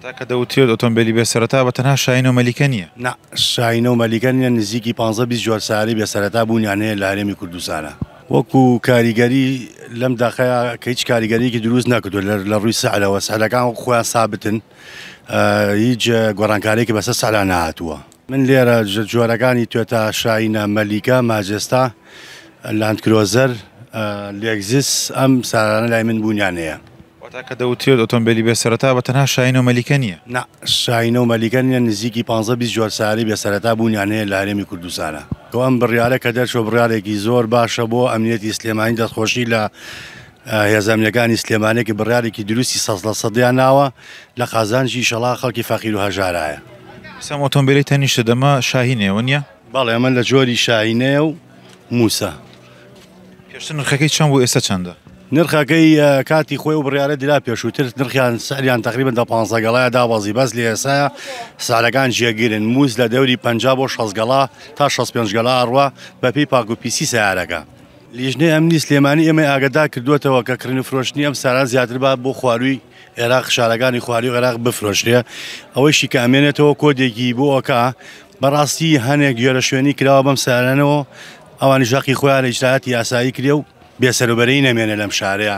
واتا کە دەوترێت ئۆتۆمبێلی بێ سەرەتا بە تەنها شاهین و مەلیکە نییە. نا شاهینە و مەلیکە نییە، نزیکی پانزە 20 جۆر سەیارەی بێ سەرەتا بوونیان هەیە لە هەرێمی کوردستانا. وەکو کاریگەری لەم دەقەیا کە هیچ کاریگەریەکی دروست نەکردووە لە ڕووی سعرەوە، سعرەکان وەکو خۆیان سابتن، هیچ گۆڕانکاریەکی بەسەر سعرا نەهاتووە. من لێرە جۆرەکانی توێتا، شاهینە، مەلیکە، ماجێستا، لاندکرۆزەر، لێکزس ئەم سارانە لای من بوونیان هەیە. واتا کە دەوترێت ئۆتۆمبێلی بێ سەرەتا بە تەنها شاهینە و مەلیکە نییە. نا شاهینە و مەلیکە نییە، نزیکی پانزە 20 جۆر سەیارەی بێ سەرەتا بوونیان هەیە لە هەرێمی کوردستانا. ئەم بڕیارە کە دەرچووە بڕیارێکی زۆر باشە بۆ ئەمنیەتی سلێمانی، دەستخۆشی لە هێزە ئەمنیەکانی سلێمانی کە بڕیارێکی دروستی 100 لە سەدیان ناوە لە قازانجی ئیشەڵا خەڵکی فەقیر و هەژارایە. ئێستا ئەم ئۆتۆمبێلەی تەنیشتە دەمە شاهینەیە وەنیە؟ بەڵێ ئەمە لە جۆری شاهینەیە و موسا. پێشتر نرخەکەی چەند بوو ئێستا چەندە؟ نرخەکەی کاتی خۆی و بڕیارە درا پێشووتر نرخیان سعریان تقریبا دە 15 گەڵایە دابەزی، بەس لە ئێسایا سعرەکان جێگیرن. موز لە دەوری 50 بۆ 60 گەڵا تا 65 گەڵا ئەڕوا بەپێی پاک و پیسی سیارەکە. لیژنەی ئەمنی سلێمانی ئێمەی ئاگادار کردووەتەوە کە کڕین و فرۆشتنی ئەم ساران زیاتر با بۆ خوارووی عێراق، شارەکانی خوارووی عێراق بفرۆشرێ. ئەوەیشی کە ئەمێنێتەوە کۆدێکی بۆ ئەکا. بەڕاستی هەنێک گوێرە شوێنی کراوە بەم سارانەوە، ئەوانیش حەقی خۆیان ئیجرائاتی یاسایی کرێ و بێسەروبەرەی نەمێنێ لەم شارەیە.